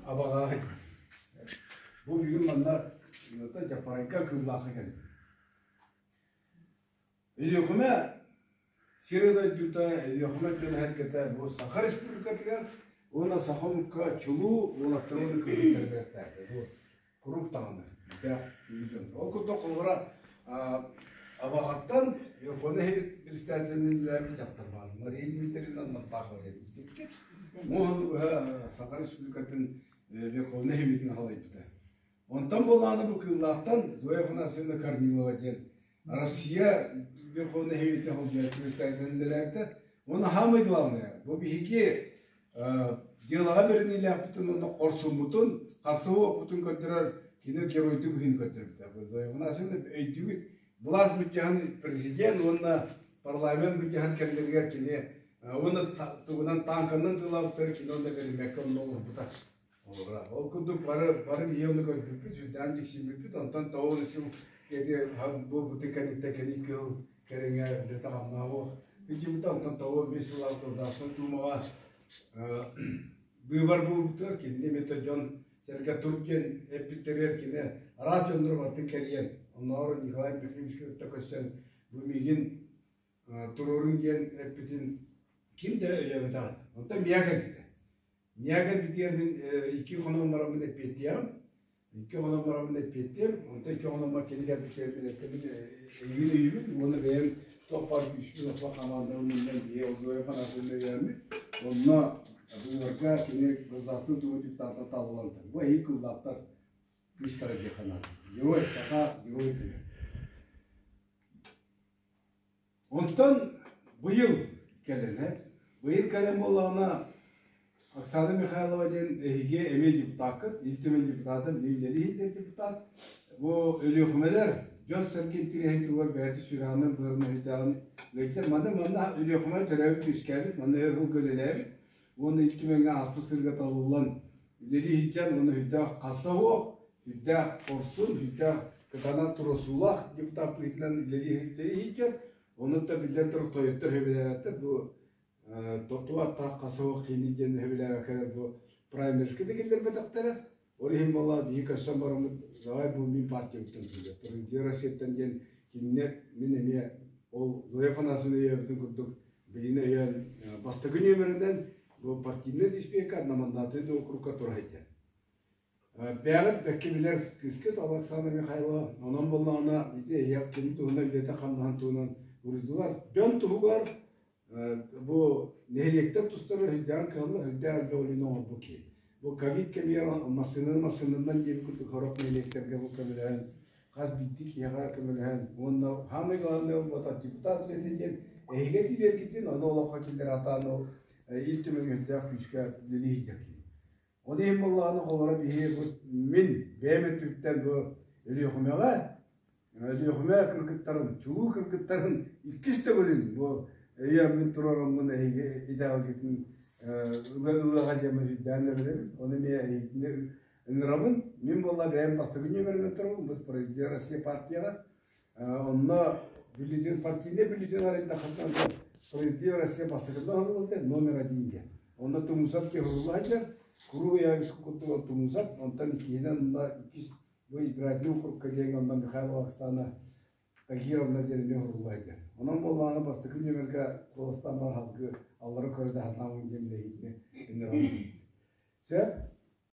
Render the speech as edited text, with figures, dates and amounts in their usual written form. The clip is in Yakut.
Абаҕаһай. Бу бүгүн манна Дьаппарайга Кыыллаахха кэллим. Өлүөхүмэ сирэ дойдута, Өлүөхүмэ дьоно-сэргэтэ бу Саха Республикатыгар уонна саха омукка чулуу уолаттары уонна кыргыттары бэлэхтээтэ. Бу куруук даҕаны элбэх дьон. Ол курдук холобура Абаҕаттан Верховный председателинэн дьахтар баар Мария Дмитриевна Нартахова диэн истибиккит. Муоһун быһа Саха Республикатын Верховнай Советын халайбыта. Онтон буоллаҕына бу Кыыллаахтан Зоя Афанасьевна Корнилова диэн Россия Верховнай Советын холдьооччу председателинэн үлэлээбитэ. Уонна самое главное, бу биһиги дьыалаҕа бэриниилээхпитин уонна хорсуммутун, харсыһы көрдөрөр кини геройдуу быһыыны көрдөрбүтэ. Зоя Афанасьевна өйдүүгүт, былаас былдьаһан президент уонна парламент былдьаһан кэмнэригэр кини уонна тугунан тааҥканан тыылаабыттары кини онно бэриммэккэ онно олорбута. Ол курдук бары бары биһи ону көрбүппүт, сүрдээн дьиксиммиппит. Онтон тоҕус сыл ити буолбутун кэнниттэн кини кыыл кэриҥэ үлэтэ хамнаабы илдьибитэ. Онтон тоҕус биир сыл Государственнай Думаҕа быыбар буолбутугар кинини эмиэ дьон сэргэ тур диэн эппиттэригэр кини араас дьоннору барытын кэрийэн, оннооҕор Николай Михайлович кытта көстөн бу миигин туруорун диэн эппитин ким да өйөөбөтөҕө. Онтон миэхэ кэлбитэ. Миэхэ кэлбитигэр мин 2 хонон бараммын эппиэттиэҕим. 2 хонон бараммын эппиэттиэм. Онтон 2 хономмор кини кэлбитигэр мин эппитим эйигин өйүүбүн уонна бэйэм туох баар күүспүн охсо хамаандабын мунньан биһи Зоя Афанасьевна өйөөммүт. Онно быыбарга кини Государственный Дума депутата талыллан Бу эһиги кыллаахтар кыыстара диэххэ наада. Герой, саха герой күнэ. Онтон быйыл кэлэн, быйыл кэлэн буоллаҕына Оксана Михайлова диэн эһиги эмиэ депутаккыт, Ил Түмэн депутата, билигин үлэлии сылдьар депутат. Бу Өлүөхүмэлэр дьон-сэргэ интириэһин туһугар бэйэтэ сүрэҕинэн быарынан өйдөөҕүн ыйытар. Манна манна Өлүөхүмэ төрөөбүт үөскээбит, манна өр сылга үлэлээбит уонна Ил Түмэҥҥэ ааспыт сырыыга талыллан үлэлии сылдьан уонна сүрдээх хасса суох, сүрдээх хорсун, сүрдээх кытаанах туруорсуулаах депутат быһыытынан үлэлии үлэлии сылдьар. Онон да биллэн турар тойоттор сөбүлээбэттэр бу тотуу аттаах хаса суох киһини диэн сөбүлээбэккэлэр бу праймеризка да киллэрбэтэхтэрэ. Ол иһин буолла биһи көрсөн бараммыт давай бу мин партиябыттан киирэ. Справедливая Россияттан диэн кинини мин эмиэ ол Зоя Афанасьевна өйөөбүтүн курдук билигин өйөөн бастакы нүөмэринэн бу партийнай диспиэккэ одномандатный округка тура сылдьар. Бэйэҕит бэккэ билэр кыыскыт Александра Михайлова онон буоллаҕына ити эһиэхэ кини туһунан үлэтэ-хамнаһын туһунан уруйдулар. Дьон туһугар бу нэһилиэктэр тустарыгар сүрдээх кыһаллар, сүрдээх элбэх үлэни оҥорбут киһи. Бу ковид кэмигэр массыынаны массыынанан диэбит курдук сорох нэһилиэктэргэ бу көмөлөһөн, хас биирдии киһиэхэ көмөлөһөн уонна самый главный буолбатах депутат үлэтэ диэн эһиги этиилэргитин ону олоххо киллэрэ сатаан ол Ил Түмэҥҥэ сүрдээх күүскэ үлэлии сылдьар киһи. Ол иһин буоллаҕына холоро биһиги бу мин бэйэм өттүбүттэн бу Өлүөхүмэҕэ Өлүөхүмэ кыргыттарын, чулуу кыргыттарын иккис төгүлүн бу өйөөммүн туруораммын эһиги итэҕэлгитин ылыаҕа диэммин сүрдээн эрэбин. Ону эмиэ эһигини ыҥырабын. Мин буолла бэйэм бастакы нүөмэринэн турабын, бу Справедливая Россия партияҕа. Онно бюллетень, партийнай бюллетень арыйдаххытына Справедливая Россия бастакында оһоллор номер один диэн. Онно Тумусов киһи сылдьар, куруук ыйаабыт курдук ол Тумусов, онтон иккиһинэн онно иккис бу избирательный округка диэҥҥэ онно Михайлова Оксана Тагировна диэн эмиэ уһулла сылдьар. Онон буоллаҕына бастакы нүөмэргэ куоластаан бар халгы аллара көрө да сатаамын диэн үлэһитини ыҥырабын. Сөп?